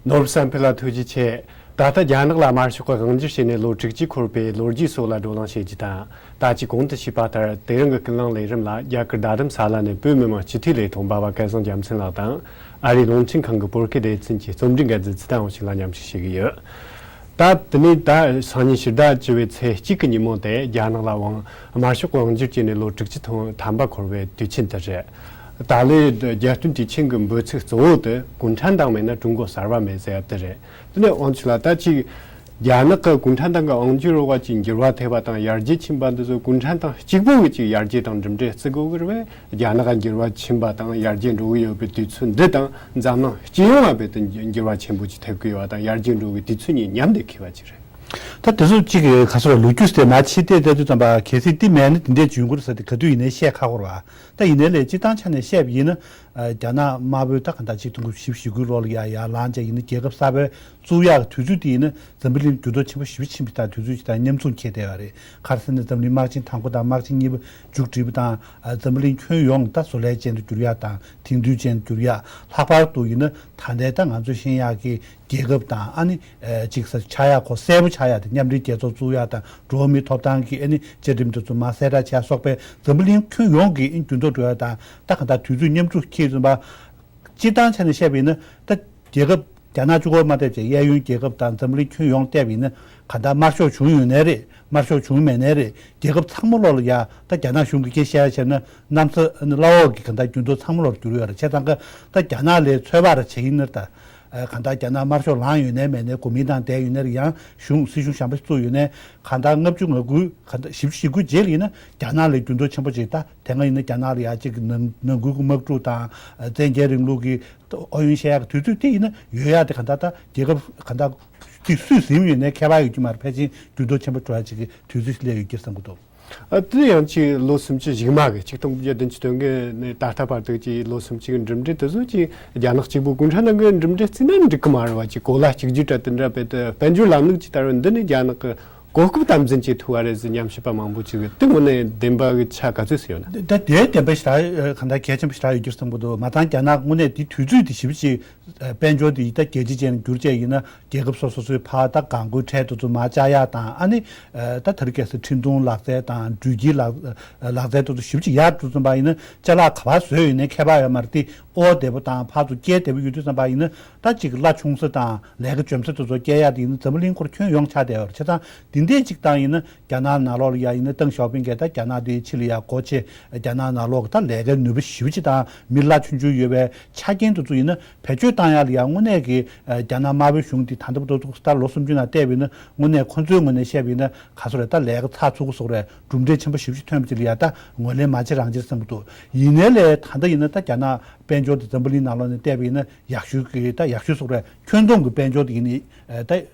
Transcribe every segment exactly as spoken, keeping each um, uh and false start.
ནོར་བུ་བསམ་འཕེལ་ལགས་ཐུགས་རྗེ་ཆེ། ད་ལྟ་རྒྱ་ནག་ལ་དམར་ཤོག་གི་དབང་སྒྱུར་བྱས་ནས་ལོ་དྲུག་ཅུ་འཁོར་བའི་ལོ་རྒྱུས་སོགས་ལ་བགྲོ་གླེང་བྱེད་རྒྱུ་དང་། ད་ཅི་གོང་དུ་ཞུས་པ་ལྟར་དེ་རིང་གི་ཀུན་གླེང་ལས་རིམ་ལ་རྒྱ་གར་རྡ་རམ་ས་ལ་ནས་བོད་མི་མང་སྤྱི་འཐུས་ལས་ཐོག་འབའ་བ་སྐལ་བཟང་རྒྱལ་མཚན་ལགས་དང་། ཨ་རིའི་རླུང་འཕྲིན་ཁང་གི་བོད་སྐད་སྡེ་ཚན་གྱི་རྩོམ་སྒྲིག་འགན་འཛིན་ཚེ་བརྟན་དབང་ཕྱུག་ལ་མཉམ་ཞུགས་བྱེད་ཀྱི་ཡོད། ད་དེ་ནས་ད་སང་ཉིན་ཕྱི་ཟླ་བཅུ་པའི་ཚེས་གཅིག་གི་ཉིན་མོ་དེ་རྒྱ་ནག་ལ་དབང་དམར་ཤོག་གི་དབང་སྒྱུར་བྱས་ནས་ལོ་དྲུག་ཅུ་ཐམ་པ་འཁོར་བའི་དུས་ཆེན་དེ་རེད། ད་ལོའི་རྒྱལ་སྟོན་དུས་ཆེན་གྱི་འབོད་ཚིག་གཙོ་བོ་དེ་གུང་ཁྲན་ཏང་མེད་ན་ཀྲུང་གོ་གསར་པ་མེད་ཟེར་ཡ་དེ་རེད། དེ་ནས་དབང་ཕྱུག་ལགས། ད་ཅིག་རྒྱ་ནག་གི་གུང་ཁྲན་ཏང་གི་དབང་སྒྱུར་འོག་ཅིག་འགྱུར་བ་ཐེབས་པ་དང་ཡར་རྒྱས་ཕྱིན་པ་འདི་ཚོ་གུང་ཁྲན་ཏང་གཅིག་པུ་གི་ཅིག་ཡར་རྒྱས་དང་གྲུབ་འབྲས་བརྩི་དགོས་ཀྱི་རེད་པས། རྒྱ་ནག་འགྱུར་བ་ཕྱིན་པ་དང་ཡར་རྒྱས་འགྲོ་གི་ཡོད་པའི་དུས་ཚོད་འདི་དང་འཛམ་གླིང་སྤྱི་ཡོངས་ལ་རྦད་དེ་འགྱུར་བ་ཆེན་པོ་ཅིག་ཐེབས་ཀྱི་ཡོད་པ་དང་ཡར་རྒྱས་འགྲོ་བའི་དུས་ཚོད་གཉིས་མཉམ་དུ་འཁེལ་བ་ཅིག་རེད། ད་དེ་ཚོ་གཅིག་གི་ག་ཚོད་ལོ་རྒྱུས་དེ་ནང་ཕྱི་བལྟས་བལྟས་དུས་ཙམ་པ་གལ་སྲིད་དེ་མེད་ན་དེ་འདྲས་བྱུང་གི་རེད་ཟེར་ཏེ་ག་དུས་ཡིན་ནའི་བཤད་ཁག་པོ་རེད་པ། ད་ཡིན་ནའི་ལས་སྤྱིར་བཏང་ཆ་ནས་བཤད་པ་ཡིན་ན། རྒྱ་ནག་དམར་པོས་ད་གང་ལྟར་ཆིག་སྟོང་དགུ་བརྒྱ་བཞི་བཅུ་ཞེ་དགུ་ལོ་ལ་ཡར་ཡར་ལངས་བྱས་ཡིན་ན་རྒྱལ་ཁབ་གསར་པའི་བཙུགས་ཡག་གི་དུས་ཚོད་དེ་ཡིན་ན་འཛམ་བུ་གླིང་འགྱུར་ལྡོག་ཆེན་པོ་ཞེ་པོ་ཕྱིན་པའི་ད་དུས་ཚོད་ཅིག་དང་མཉམ་མཚུངས་འཁེལ་བསྡད་པ་རེད། ག་རེ་ཟེར་ན་འཛམ་གླིང་དམག་ཆེན་དང་པོ་དང་དམག་ཆེན་གཉིས་པ་མཇུག་བསྒྲིལ་བ་དང་། འཛམ་བུ་གླིང་ཁྱོན་ཡོངས་ད་བཟོ་ལས་ཅན་དུ་འགྱུར་ཡག་དང་དེང་དུས་ཅན་དུ་འགྱུར་ཡག་ལྷག་པར་དུ་ཡིན་ན་ད་ལྟའི་ད་ང་ཚོས་ཤེས་ཡག་གི་རྒྱལ་ཁབ་དང་ཨ་ནི་ཅིག་ས་ཆགས་ཡག་གོ་གསལ་པོ་ཆགས་ཡག་དེ་མཉམ་འབྲེལ་རྒྱལ་ཚོགས་བཙུགས་ཡག་དང་འགྲོ་བ་མིའི་ཐོབ་ཐང་གི་ཨ་ནི་བཅའ་ཁྲིམས་དེ་ཚོ་མར་གསལ་བསྒྲགས་བྱས་སོགས་པའི་འཛམ་བུ་གླིང་ཁྱོན་ཡོངས་ཀྱི་ཨ་ནི་འགྱུར་ལྡོག་འགྲོ་ཡག་དང་ད་གང་ལྟར་དུས་ཚོད་མཉམ་དུ་འཁེལ་ཙམ་པ། སྤྱིར་བཏང་ཆ་ནས་བཤད་པ་ཡིན་ན་ད་རྒྱལ་ཁབ་རྒྱ་ནག་གཅིག་པོ་མ་བལྟས་བྱས་གཡས་གཡོན་རྒྱལ་ཁབ་དང་འཛམ་བུ་གླིང་ཁྱོན་ཡོངས་བལྟས་པ་ཡིན་ན་གང་ལྟར་དམར་ཤོག་བྱུང་ཡོད་ནའི་རེད། དམར་ཤོག་བྱུང་མེད་ནའི་རེད། རྒྱལ་ཁབ་ཚང་མ་ལོག་ལ་ཡ་ད་རྒྱ་ནག་གཞུང་གི་སྐད་བཤད་ཡ་བྱས་ན་གནམ་ས་ཨ་ནི་བླ་འོག་གི་གང་ལྟར་འགྱུར་ལྡོག་ཚང་མ་ལོག་གྱུར་ཡོད་རེད། བྱས་ཙང་ཀ་ད་རྒྱ་ནག་ལས་ཚོད་དཔག་རེ་བྱེད་ཡིན་ན་ད་གང་ལྟར་རྒྱ་ནག་དམར་ཤོག་ལངས་ཡོད་ནའི་མེད་ནའི་གོ་མིན་ཏང་བསྡད་ཡོད་ནའི་རེད། ཡང་གཞུང་སྲིད་གཞུང་གཞན་པ་ཞིག་བཙུགས་ཡོད་ནའི་གང་ལྟར་ལྔ་བཅུ་ང་དགུ་གང་ལྟར་བཞི་བཅུ་ཞེ་དགུ་རྗེས་ལ་ཡིན་ན་རྒྱ་ནག་ལས་འགྱུར་ལྡོག་ཆེན་པོ་ཅིག་ད། དེ་སྔ་ཡིན་ན་རྒྱ་ནག་ལ་ཡ་གཅིག་ནང་ནང་ཁུལ་གྱི་དམག་འཁྲུག་དང་བཙན་རྒྱལ་རིང་ལུགས་ཀྱི་ཨུ་ཡོན་བཤད་ཡག་གི་དུས་ཚོད་དེ་ཡིན་ན་ཡོད་ཡག་དེ་གང་ལྟར་ད་རྒྱལ་ཁབ་གང་ལྟར་དེ་སུས་ཟིན་ཡོད་ནའི་ཁྱད་པར་ཡོད་ཀྱི་མ་རེད། ཕལ་ཆེར་འགྱུར་ལྡོག་ཆེན་པོ་འགྲོ་ཡག་ཅིག་གི་དུས་ཚོད་ཞིག་སླེབས་ཡོད་ཀྱི་བསམ་གྱི་འདུག་ཨ་དེ་ཡང་ཅིག་ལོ་སུམ་ཅུ་ཞིག་མ་གི་ཆིག་སྟོང་དགུ་བརྒྱ་བདུན་ཅུ་དོན་དགུ་ནས་ད་ལྟ་བར་དུ་ཅིག་ལོ་སུམ་ཅུ་གི་འགྲིམ་འགྲུལ་དེ་ཚོ་ཅིག་རྒྱ་ནག་གཅིག་པུ་གུང་ཁྲན་ཏང་གི་འགྲིམ་འགྲུལ་བརྩིས་ན་འགྲིག་གི་མ་རེད་བ། ཅིག་གོ་ལ་གཅིག་གྱུར་འདྲ་དེ་འདྲ་བས་དེ་དཔལ་འབྱོར་ལམ་ལུགས་ཀྱི་ལྟར་འདི་ནི་རྒྱ་ནག་གི་གོ་སྐབས་དམ་འཛིན་བྱེད་ཐུབ་པ་རེད་ཟེར་ཉམས་ཞིབ་པ་མང་པོ་ཅིག་གིས་དེ་དངོས་གནས་བདེན་པ་གི་ཆ་ག་ཚོད་ཟེར་ཡོད་ན། ད་དེ་བདེན་པ་ཞེ་དྲག་གང་ལྟར་གལ་ཆེན་པོ་ཞེ་དྲག་ཡོད་རྒྱུར་བསམ་གྱི་འདུག་མ་མཐའ་རྒྱ་ནག་དངོས་གནས་དེ་དུས་ཚོད་དེ་ཞེ་པོ་ཅིག་དཔལ་འབྱོར་དེ་ཡི་ད་རྒྱལ་སྤྱི་ཅན་འགྱུར་བྱས་ཡིན་ན་རྒྱལ་ཁབ་སོ་སོ་སོའི་ཕར་ད་གང་དགོས་ཁྲལ་དེ་ཚོ་མར་བཅག་ཡག་དང་ཨ་ནི་ད་དེ་རིང་ཁ་སང་འཕྲིན་གཏོང་ལག་རྩལ་དང་འགྲུལ་སྐྱེལ་ལག་ལག་རྩལ་དེ་ཚོ་ཞེ་པོ་ཅིག་ཡར་འགྲོ་ཙམ་པ་ཡིན་ན་ཅ་ལག་ག་པར་བཟོས་ཡོད་ནའི་ཁྱད་པར་ཡོད་མ་རེད། དེ་ཨོ་བདེ་པོ་དང་ཕར་ཚུར་སྐྱེལ་བདེ་པོ་ཡོད་དུས་ཙམ་པ་ཡིན་ན་ད་ཅིག་གླ་ཆུང་ས་དང་ལས་ཀ་འཇོམས་ས་དེ་ཚོ་སྐྱེལ་ཡག་དེ་ཡིན་ན་འཛམ་བུ་གླིང་སྐོར་ཁྱོན་ཡོངས་ཆགས་བསྡད་ཡོད་རེད། བྱས་ཙང་དེ་འདྲས་ཅིག་བཏང་ཡིན་ན་རྒྱ་ནག་ནང་ལོགས་ལ་ཡ་ཡིན་ན་ཏེང་ཞའོ་ཕིང་གིས་ད་རྒྱ་ནག་དེ་ཕྱི་ལ་ཡ་སྒོ་ཕྱེ་རྒྱ་ནག་ནང་ལོགས་ཀྱི་ད་ལས་ཀའི་ནུས་པ་ཞེ་པོ་ཅིག་དང་མི་གླ་ཆུང་ཆུང་ཡོད་པའི་ཆ་རྐྱེན་དེ་ཚོ་ཡིན་ན་བེད་སྤྱོད་བཏང་ཡག་ལ་ཡ་དངོས་གནས་ཀྱི་རྒྱ་ནག་དམར་པོའི་གཞུང་དེ་ད་ལྟ་བར་དུ་ད་ལོ་སུམ་ཅུ་ནང་བལྟས་པ་ཡིན་ན་དངོས་གནས་ཁོ་ཚོའི་ངོས་ནས་བཤད་པ་ཡིན་ན་ག་ཚོད་རེད། ད་ལས་ཀ་ཚགས་ཚུད་པོ་བཟོ་རེད། གྲུབ་འབྲས་ཆེན་པོ་ཞེ་པོ་ཅིག་ཐོན་པ་ཅིག་ལ་ཡ་ད་ངོས་ལེན་མ་བྱེད་རང་བྱེད་བསམ་གྱི་འདུག་ཡིན་ནའི་ལས་ད་ལྟ་ཡིན་ན་ད་རྒྱ་ནག་དཔལ་འབྱོར་དེ་འཛམ་བུ་གླིང་ནང་ལོགས་ནས་བལྟས་པ་ཡིན་ན་ཡག་ཤོས་ཀྱི་ད་ཡག་ཤོས་བཟོ་རེད། ཁྱོན་བསྡོམས་ཀྱི་དཔལ་འབྱོར་དེ་ཡིན་ནའི་ད་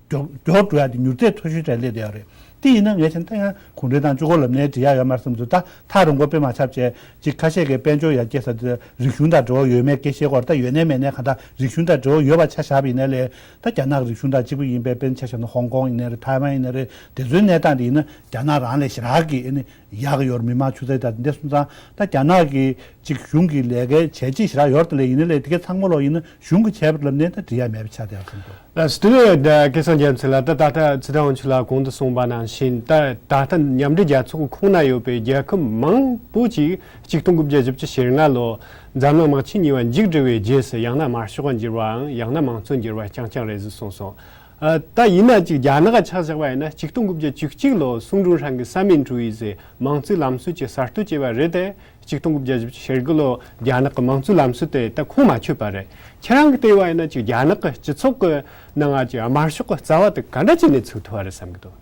མགྱོགས་མགྱོགས་འགྲོ་ཡ་དེ་མྱུར་ཚད་མཐོ་ཤོས་རེད་སླེབས་བསྡད་ཡོད་རེད། དེ་ཡིན་ན་ངས་བྱས་ན་ད་ཡང་གུང་ཁྲན་ཏང་གཅིག་པོ་ལབ་ནའི་འགྲིག་ཡ་ཡོད་མ་རེད་བསམ་གྱི་འདུག་ད་ཐག་རིང་པོ་དཔེ་མ་ཆགས་བྱས་ཅིག་ཁ་ཤས་ཀྱིས་དཔལ་འབྱོར་ཡར་རྒྱས་ཟེར་དུས་རིག་གཞུང་དང་འབྲེལ་བ་ཡོད་མེད་སྐད་ཆའི་སྐོར་ད་ཡོད་ནའི་མེད་ནའི་གང་ལྟར་རིག་གཞུང་དང་འབྲེལ་བ་ཡོད་པ་ཆ་བཞག་པ་ཡིན་ནའི་ལས་ད་རྒྱ་ནག་གི་རིག་གཞུང་དང་གཅིག་པ་ཡིན་པའི་དཔེར་ན་ཆ་བཞག་ན་ཧོང་ཀོང་ཡིན་ནའི་རེད། ཐའེ་ཝན་ཡིན་ནའི་རེད། དེ་ཚོའི་གནས་སྟངས་དེ་ཡིན་ན་རྒྱ་ནག་རང་ལས་ཞེ་དྲག་གི་ཨ་ནི་ཡག་གི་ཡོད་རེད། མི་མང་ཆུ་ཚད་དང་དེ་འདྲ་སོང་ཙང་ད་རྒྱ་ནག་གི་ཅིག་གཞུང་གི་ལས་ཀའི་བྱས་རྗེས་ཞེ་དྲག་ཡོད་རེད་དེ་ལས་ཡིན་ནའི་ལས་དེ་གའི་ཚང་མ་ལོག་ཡིན་ན་གཞུང་གིས་བྱས་པ་ལབ་ནའི་ད་འགྲིག་ཡ་མེད་པ་ཆགས་བསྡད་ཡོད་བསམ་འདུག་ལགས་སོ། དེ་ནས་སྐལ་བཟང་རྒྱལ་མཚན་ལགས། ད་ད་ལྟ་ཚེ་བརྟན་དབང་ཕྱུག་ལགས་གོང་དུ་གསུངས་པ་ནང་བཞིན་ད་ད་ལྟ་མཉམ་འབྲེལ་རྒྱལ་ཚོགས་ཀྱི་ཁོངས་ན་ཡོད་པའི་རྒྱལ་ཁབ་མང་པོ་ཅིག་གཅིག་སྟོང་དགུ་བརྒྱ་བཞི་བཅུ་ཞེ་ལྔ་ལོ་འཛམ་གླིང་དམག་ཆེན་གཉིས་པ་མཇུག་བསྒྲིལ་བའི་རྗེས་སུ་ཡང་ན་དམར་ཤོག་ག་འགྱུར་བའམ་ཡང་ན་དམངས་གཙོ་འགྱུར་བ་རྐྱང་རྐྱང་རེད་ཟེར་གསུངས་སོང་། ཨ། ད་ཡིན་ན་ཅིག་རྒྱ་ནག་ག་ཆ་བཞག་པ་ཡིན་ན་གཅིག་སྟོང་དགུ་བརྒྱ་བཅུ་གཅིག་ལོ་སུང་ཀྲུང་ཧྲན་གྱིས་三民主义ཟེར་མང་གཙོའི་ལམ་སྲོལ་ཅིག་གསར་གཏོད་བྱས་པ་རེད་དེ། གཅིག་སྟོང་དགུ་བརྒྱ་བཞི་བཅུ་ཞེ་དགུ་ལོ་རྒྱ་ནག་གི་དམངས་གཙོའི་ལམ་སྲོལ་དེ་ད་ཁོངས་མ་ཆུད་པ་རེད། ཁྱེད་རང་གིས་བལྟས་པ་ཡིན་ན་ཅིག་རྒྱ་ནག་གི་སྤྱི་ཚོགས་ཀྱི་ནང་ང་ཅིག་དམར་ཤོག་གི་རྩ་བ་དེ་ག་འདྲ་བྱས་ནས་ཚུགས་ཐུབ་པ་རེད་བསམ་གྱི་འདུག་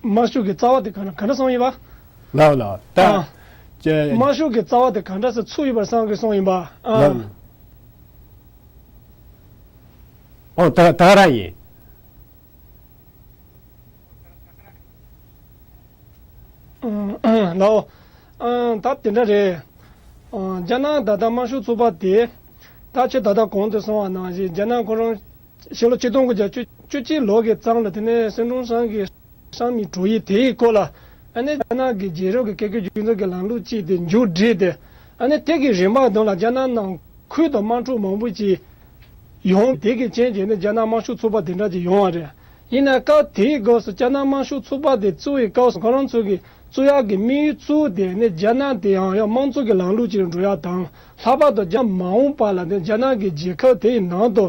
དམར་ཤོག་གི་རྩ་བ་དེ་ག་འདྲ་ག་འདྲ་སོང་ཡིན་པ། ལགས་ལགས། ད། ཨ། ཅེ། དམར་ཤོག་གི་རྩ་བ་དེ་ག་འདྲ་སེ་ཚུགས་ཡོད་པར་བསམ་གི་སོང་ཡིན་པ། ཨ། ལགས། ཨོ་ད་ད་རང་ཡིན། ཨ་ལགས། ཨ། ད་དེ་འདྲ་རེད། ཨ། རྒྱ་ནག་ད་ལྟ་དམར་ཤོག་ཚོགས་པ་དེ་ད་ཁྱེད་ད་ལྟ་གོང་དུ་གསུངས་པ་ནང་བཞིན་རྒྱ་ནག་ཁོ་རང་ཕྱི་ལོ་ཆིག་སྟོང་དགུ་བརྒྱ་བཅུ་བཅུ་གཅིག་ལོ་གི་གཙང་ལ་དེ་ནས་སུང་ཀྲུང་ཧྲན་གྱི་三民主义དེའི་སྐོར་ལ་ཨ་ནི་རྒྱ་ནག་གི་རྒྱལ་རབས་ཀྱི་སྐད་སྒྱུར་སྒྱུར་འཛིན་གྱི་ལམ་ལུགས་ཅིག་དེ་མཇུག་བསྒྲིལ་ཏེ་ ཨ་ནི་དེ་གི་རིམ་པ་དོན་ལ་རྒྱ་ནག་ནང་ཁུལ་དུ་དམག་འཁྲུག་མང་པོ་ཅིག་ཡོང་། དེ་གི་རྐྱེན་གྱིས་ནི་རྒྱ་ནག་དམར་ཤོག་ཚོགས་པ་དེ་འདྲ་ཅིག་ཡོང་བ་རེད། ཡིན་ན་སྐབས་དེའི་སྐབས་སུ་རྒྱ་ནག་དམར་ཤོག་ཚོགས་པ་དེ་བཙུགས་པའི་སྐབས་སུ་ཁོ་རང་ཚོ་གི་བཙུགས་ཡག་གི་དམིགས་ཡུལ་གཙོ་བོ་དེ་ནི་རྒྱ་ནག་དེ་ཡང་ཡང་དམངས་གཙོ་གི་ལམ་ལུགས་ཅིག་འགྲོ་ཡག་དང་། ལྷག་པར་དུ་རྒྱ་མ་འོངས་པ་ལ་ནི་རྒྱ་ནག་གི་རྒྱལ་ཁབ་དེ་ཡི་ནང་དུ་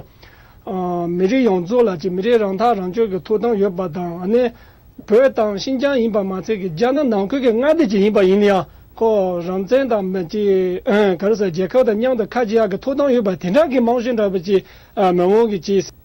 ཨ་མི་རིགས་ཡོངས་རྫོགས་ལ་ཅིག་མི་རིགས་རང་ཐག་རང་གཅོད་ཀྱི་ཐོབ་ཐང་ཡོད་པ་དང་། ཨ་ནི་བོད་དང་ཤིན་ཅང་ཡིན་པ་མ་ཚད་ཀྱི་རྒྱ་ནག་ནང་ཁུལ་གྱི་མངའ་སྡེ་ཅིག་ཡིན་པ་ཡིན་ན་ཡང་། ཁོ་རང་བཙན་དང་མི་ཅིག་ཨ་ག་རེ་ཟེར། རྒྱལ་ཁབ་དང་མཉམ་དུ་ཁ་འབྱེད་ཡག་གི་ཐོབ་ཐང་ཡོད་པ་དེ་འདྲ་གི་རྨང་གཞི་འདྲ་པོ་ཅིག་ཨ་མི་མང་གི་ཅིག་གསལ་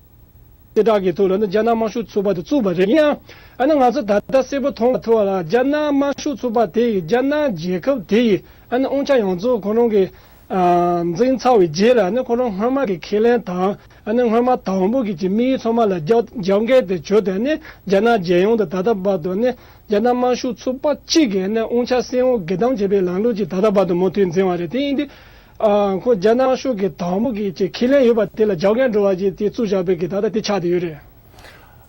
བསྒྲགས་ཀྱི་ཐོག་ལ་ནི་རྒྱ་ནག་དམར་ཤོག་ཚོགས་པ་དེ་བཙུགས་པ་རེད། ཡིན་ཡང་ཨ་ནི་ང་ཚོ་ད་ལྟ་གསལ་པོ་མཐོང་བ་ཐུབ་པ་ལ། རྒྱ་ནག་དམར་ཤོག་ཚོགས་པ་དེ་ཡིས་རྒྱ་ནག་རྒྱལ་ཁབ་དེ་ཡི་ཨ་ནི་དབང་ཆ་ཡོངས་རྫོགས་ཁོ་རང་གི་ཨ་འཛིན་ཚར་བའི་རྗེས་ལ་ནི་ཁོ་རང་སྔོན་མ་གི་ཁས་ལེན་དང་། ཨ་ནི་སྔོན་མ་དང་པོ་གི་ཅིག་དམིགས་ཡུལ་ཚང་མ་ལ་རྒྱབ་རྒྱབ་འགལ་དེ་བྱོས་ཏེ་ནི་རྒྱ་ནག་རྒྱལ་ཡོངས་དང་ད་ལྟ་བར་དུ་ནི་རྒྱ་ནག་དམར་ཤོག་ཚོགས་པ་གཅིག་གིས་ནི་དབང་ཆ་སེལ་འོང་སྒེར་གདམ་བྱེད་པའི་ལམ་ལུགས་ཅིག་ད་ལྟ་བར་དུ་མུ་མཐུད་འཛིན་པ་རེད། དེ་ཡིན་དུས་ཨ་ཁོ་རྒྱ་ནག་དམར་ཤོག་གི་དང་པོ་གི་ཅིག་ཁས་ལེན་ཡོད་པ་དེ་ལ་རྒྱབ་འགལ་འགྲོ་བ་ཅིག་དེ་བཙུགས་བཞག་པའི་གི་ད་ལྟ་དེ་ཆགས་བསྡད་ཡོད་རེད།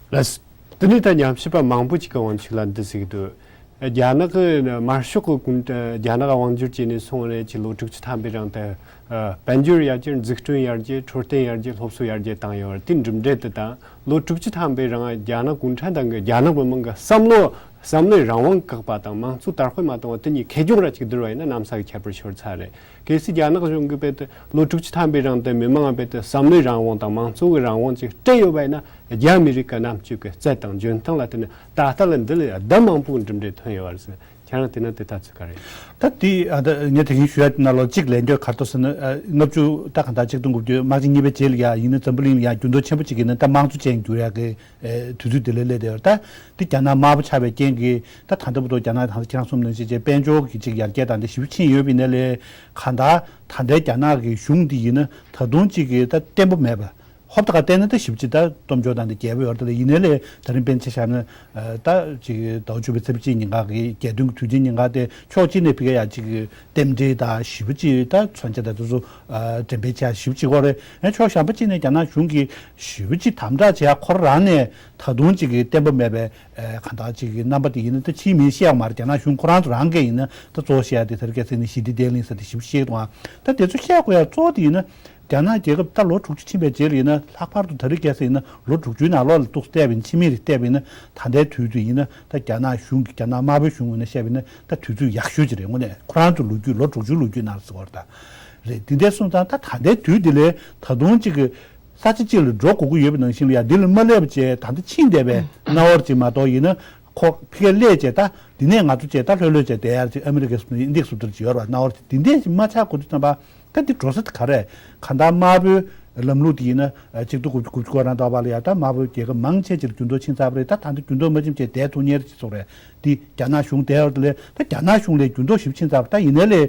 ལགས། དེ་ནས་ད་ཉམས་ཞིབ་པ་མང་པོ་ཅིག་གི་དབང་ཕྱུག་ལ་འདི་ཟེར་གི་འདུག། རྒྱ་ནག་གི་དམར་ཤོག་གི་གུང་རྒྱ་ནག་དབང་སྒྱུར་བྱས་ནས་སོང་རེད། ཅིག་ལོ་དྲུག་ཅུ་ཐམ་པའི་རིང་དུ་ཨ་དཔལ་འབྱོར་ཡར་རྒྱས། འཛུགས་སྐྲུན་ཡར་རྒྱས། འཕྲོད་བསྟེན་ཡར་རྒྱས། སློབ་གསོ་ཡར་རྒྱས་བཏང་ཡོད་རེད། དེ་གྲུབ་འབྲས་དེ་དང་། ལོ་དྲུག་ཅུ་ཐམ་པའི་རིང་རྒྱ་ནག་གུང་ཁྲན་ཏང་གིས་རྒྱ་ནག་མི་དམངས་ཀྱི་བསམ་བློ་བསམ་བློའི་རང་དབང་བཀག་པ་དང་། མང་གཙོ་དར་སྤེལ་མ་བཏང་བ་དེ་གཉིས་ཁེ་གྱོང་ར་ཅིག་བསྡུར་བ་ཡིན་ན་གནམ་ས་གི་ཁྱད་པར་ཤོར་ཚར་རེད། གལ་སྲིད་རྒྱ་ནག་གཞུང་གིས་རྦད་དེ་ལོ་དྲུག་ཅུ་ཐམ་པའི་རིང་དུ་མི་དམངས་རྦད་དེ་བསམ་བློའི་རང་དབང་དང་མང་གཙོ་གི་རང་དབང་ཅིག་སྤྲད་ཡོད་པ་ཡིན་ན། རྒྱ་མི་རིགས་ཀྱི་རྣམ་དཔྱོད་ཀྱི་རྩལ་དང་འཇོན་ཐང་ལ་བརྟེན་ནས་ད་ལྟ་ལ་འདི་ལས་ལྡབ་མང་པོའི་གྲུབ་འབྲས་ཐོན་ཡོད་པ་རེད་ཟེར། ཁྱེད་རང་དེ་ན་དེ་ལྟ་ཚུལ་ག་རེ་ཡིན། ད་དེ་ཨ་ད་ངས་དེ་རིང་ཞུ་ཡ་དེ་ནང་ལོགས་གཅིག་ལན་རྒྱག་ག་རེ་འདུག་ཟེར་ན། ཨ་ལྔ་བཅུ་ད་གང་ལྟར་ཆིག་སྟོང་དགུ་བརྒྱ་དམག་ཆེན་གཉིས་པའི་རྗེས་ལ་ཡ་ཡིན་ན་འཛམ་བུ་གླིང་ལ་ཡ་འགྱུར་ལྡོག་ཆེན་པོ་གཅིག་ཡིན་ན་ད་དམངས་གཙོ་ཅན་འགྱུར་ཡ་གི་ཨེ་དུས་ཚོད་དེ་ལ་སླེབས་བསྡད་ཡོད་རེད། ད་དེ་རྒྱ་ནག་དམར་པོ་ཆགས་པའི་རྐྱེན་གྱིས་ད་ད་ལྟ་བར་དུ་རྒྱ་ནག་ད་ལྟ་ཁྱེད་རང་གསུངས་ནང་བཞིན་བྱས་དཔལ་འབྱོར་གྱི་ཅིག་ཡར་རྒྱས་དང་དེ་ཞེ་པོ་ཕྱིན་ཡོད་པ་ཡིན་ན་ལས། གང་ལྟར་ད་ལྟའི་རྒྱ་ནག་གི་གཞུང་འདི་ཡིན་ན་ད་དུང་ཅིག་གི་ད་བརྟན་པོ་མེད་པ། ཧོབ་ཏེ་ག་བལྟས་ན་ད་ཞེ་པོ་ཅིག་ད་སྟོབས་འབྱོར་དང་དེ་རྒྱས་པོ་ཡོད་རེད། ད་ཡིན་ནའི་ལས་ད་རིང་དཔེར་ན་ཆ་བཞག་ན་ཨ་ད་ཅིག་ཟླ་བ་བཅུ་པའི་ཚེས་པ་གཅིག་ཉིན་ཀ་གི་རྒྱལ་སྟོན་གྱི་དུས་ཆེན་ཉིན་ཀ་དེ་ཕྱོགས་གཅིག་ནས་ཕ་གི་ཡ་ཅིག་རྟེན་འབྲེལ་དང་ཞེ་པོ་ཅིག་ད་མཚོན་ཆ་དང་དེ་ཚོ་ཨ་འགྲེམས་སྤེལ་བྱས་ཞེ་པོ་ཅིག་ཡོད་རེད། ཨ་ཕྱོགས་གཞན་པ་གཅིག་ནས་རྒྱ་ནག་གཞུང་གིས་ཞེ་པོ་ཅིག་དམ་དྲག་བྱེད་ཡ་ཁོ་རང་ནས་ད་དུང་ཅིག་གི་བརྟན་པོ་མེད་པའི་ཨ་གང་ལྟར་ཅིག་གི་རྣམ་པ་དེ་ཡིན་ན་ད་ཕྱིའི་མིས་བཤད་ཡ་མ་རེད། རྒྱ་ནག་གཞུང་ཁོ་རང་ཚོ་རང་གིས་ཡིན་ན་ད་གཙོ་བོ་བཤད་ཡ་དེ་ད་རེས་ཁ་སང་ནས་ཞི་བདེ་བརྟན་ལྷིང་ཟེར་དེ་ཞེ་པོ་བཤད་འདུག་ཨ། ད་དེ་ཚོ་བཤད་དགོས་ཡ་གཙོ་བོ་དེ་ཡིན་ན། རྒྱ་ནག་རྒྱལ་ཁབ་ད་ལོ་དྲུག་ཅུ་ཕྱིན་པའི་རྗེས་ལ་ཡིན་ན། ལྷག་པར་དུ་ད་རེས་ཁ་སང་ཡིན་ན་ལོ་དྲུག་ཅུའི་ནང་ལོགས་ལ་ཏོག་ཙམ་བལྟས་པ་ཡིན་ན། ཕྱི་མིག་རེ་བལྟས་པ་ཡིན་ན། ད་ལྟའི་དུས་ཚོད་ཡིན་ན་ད་རྒྱ་ནག་གཞུང་གི་རྒྱ་ནག་དམར་པོའི་གཞུང་ངོས་ནས་བཤད་པ་ཡིན་ན་ད་དུས་ཚོད་ཡག་ཤོས་ཅིག་རེད། དངོས་གནས་ཁོ་རང་ཚོ་ལོ་རྒྱུས་ལོ་དྲུག་ཅུའི་ལོ་རྒྱུས་ནང་ལ་ཟེར་བ་རེད་ད། རེད། དེ་འདྲ་སོང་ཙང་ད་ད་ལྟའི་དུས་འདི་ལས་ད་དུང་གཅིག་གི་ས་ཆ་གཅིག་ལ་འགྲོ་དགོས་ཀྱི་ཡོད་པ་ནང་བཞིན་ལ་ཡ་འདི་ལ་མ་སླེབས་བྱས་ད་ལྟ་ཕྱིན་བསྡད་པའི་སྣང་བ་ཅིག་མ་གཏོགས་ཡིན་ན། ཁོ་ཕ་གིར་སླེབས་བྱས་ད་འདི་ནས་ང་ཚོ་བྱས་ད་ལྷོད་ལྷོད་བྱས་བསྡད་ཡ་ཅིག་ཨ་མི་རི་ཀའི་བཟོ་འདྲ་ཨིན་ཌི་ཡའི་བཟོ་འདྲ་ཅིག་ཡོད་རེད་པ། སྣང་བ་ཅིག་འདི་འདྲས་ཅིག་མ་ཆགས་དགོས་དུས་ཙམ་པ། ད་འདི་འགྲོ་ས་དེ་ག་རེད། གང་ལྟར་དམར་པོའི་ལམ་ལུགས་དེ་ཡིན་ན་ཨ་གཅིག་སྟོང་དགུ་བརྒྱ་དགུ་བཅུ་གོ་རང་ད་བར་ལ་ཡ་ད་དམར་པོའི་རྒྱལ་ཁབ་མང་ཆེ་ཅིག་ལ་འགྱུར་ལྡོག་ཕྱིན་ཚར་བ་རེད། ད་ད་ལྟ་འགྱུར་ལྡོག་མ་ཕྱིན་བྱས་བསྡད་ཐུབ་མཁན་རེད་ཅེས་སོགས་རེད། འདི་རྒྱ་ནག་གཞུང་བསྡད་ཡོད་རེད་ལས། ད་རྒྱ་ནག་གཞུང་ལས་འགྱུར་ལྡོག་ཞེ་པོ་ཕྱིན་ཚར་བ། ད་ཡིན་ནའི་ལས།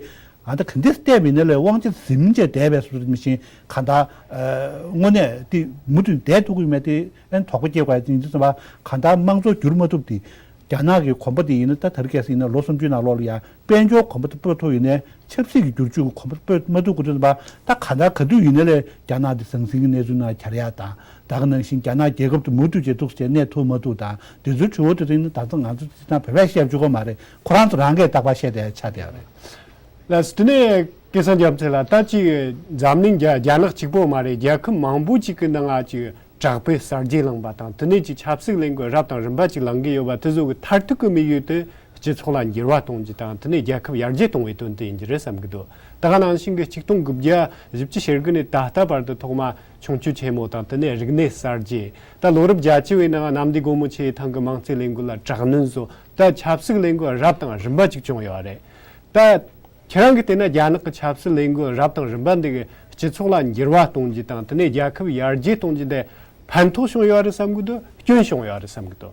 ཨ་ད་ག་འདྲས་བལྟས་པ་ཡིན་ན་ལས་དབང་ཆ་འཛིན་བྱས་བསྡད་པའི་བཟོ་འདྲ་མི་ཤེས། གང་ལྟར་ཨ་དངོས་གནས་དེ་མུ་མཐུད་བསྡད་ཐུབ་ཀྱི་མེད་དེ། ཨན་དོགས་པ་སྐྱེ་དགོས་ཡ་ཅིག་ཡིན་དུས་ཙམ་པ། གང་ལྟར་དམངས་གཙོ་བསྒྱུར་མ་ཐུབ་དེ། རྒྱ་ནག་གི་གོམ་པ་དེ་ཡིན་ན་ད་ད་རེས་ཁ་སང་ཡིན་ན་ལོ་སུམ་ཅུའི་ནང་ལོགས་ལ་ཡ་དཔལ་འབྱོར་གོམ་པ་དེ་སྤོ་ཐུབ་ཡིན་ནའི་ཆབ་སྲིད་ཀྱི་བསྒྱུར་བཅོས་ཀྱི་གོམ་པ་སྤོ་མ་ཐུབ་དགོས་དུས་ཙམ་པ། ད་གང་ལྟར་ག་དུས་ཡིན་ན་ལས་རྒྱ་ནག་དེ་ཟང་ཟིང་གི་གནས་ཚུལ་ནང་གྱར་ཡ་དང་། ད་ག་ནང་བཞིན་རྒྱ་ནག་རྒྱལ་ཁབ་དེ་མུ་མཐུད་བྱས་འདུག་ཟེར་གནས་ཐུབ་མ་ཐུབ་དང་། དེ་ཚོའི་དྲི་བ་དེ་ཚོ་ཡིན་ན་ད་ལྟ་ང་ཚོ་སྤྱིར་བཏང་བོད་པས་བཤད་བཅུག་གི་མ་རེད། ཁོ་རང་ཚོ་རང་གིས་རྟག་པར་བཤད་བསྡད་ཆགས་བསྡད་ཡོད་རེད། ལགས་སོ། དེ་ནས་སྐལ་བཟང་རྒྱ་མཚོ་ལགས། ད་ཅིག་འཛམ་གླིང་རྒྱ་རྒྱ་ནག་གཅིག་པོ་མ་རེད། རྒྱལ་ཁབ་མང་པོ་ཅིག་གི་ནང་ང་ཅིག་དྲག་པོའི་གསར་བརྗེ་ལངས་པ་དང་། དེ་ནས་ཅིག་ཆབ་སྲིད་ལས་འགུལ་རབ་དང་རིམ་པ་ཅིག་ལངས་ཀྱི་ཡོད་པ། དེ་ཚོ་གི་མཐར་ཐུག་གི་དམིགས་ཡུལ་དེ་སྤྱི་ཚོགས་ལ་འགྱུར་བ་གཏོང་རྒྱུ་དང་། དེ་ནས་རྒྱལ་ཁབ་ཡར་རྒྱས་གཏོང་བའི་དོན་དུ་ཡིན་གྱི་རེད་བསམ་གྱི་འདུག། ད་ག་ནང་བཞིན་གྱི་ཆིག་སྟོང་དགུ་བརྒྱ་བཞི་བཅུ་ཞེ་དགུ་ནས་ད་ལྟ་བར་དུ་ཐོག་མ་ཆུང་བཅོས་ཆེན་མོ་དང་། དེ་ནས་རིག་གནས་གསར་བརྗེ། ད་ལོ་རབས་བརྒྱད་ཅུ་བའི་ནང་གནམ་བདེ་སྒོ་མོ་ཆེའི་ཐང་གི་མང་གཙོའི་ལས་འགུལ་ལ་དྲག་གནོན་བཟོ། ད་ཆབ་སྲིད་ལས་འགུལ་རབ་དང་རིམ་པ་ཅིག་བྱུང་ཡོད་རེད། ད་ཁྱེད་རང་གིས་བལྟས་ན་རྒྱ་ནག་གི་ཆབ་སྲིད་ལས་འགུལ་རབ་དང་རིམ་པ་འདི་གིས་སྤྱི་ཚོགས་ལ་འགྱུར་བ་གཏོང་རྒྱུ་དང་། དེ་ནས་རྒྱལ་ཁབ་ཡར་རྒྱས་གཏོང་རྒྱུ་དེ་ཕན་ཐོགས་བྱུང་ཡོད་རེད་བསམ་གྱི་འདུག། སྐྱོན་བྱུང་ཡོད་རེད་བསམ་གྱི་འདུག།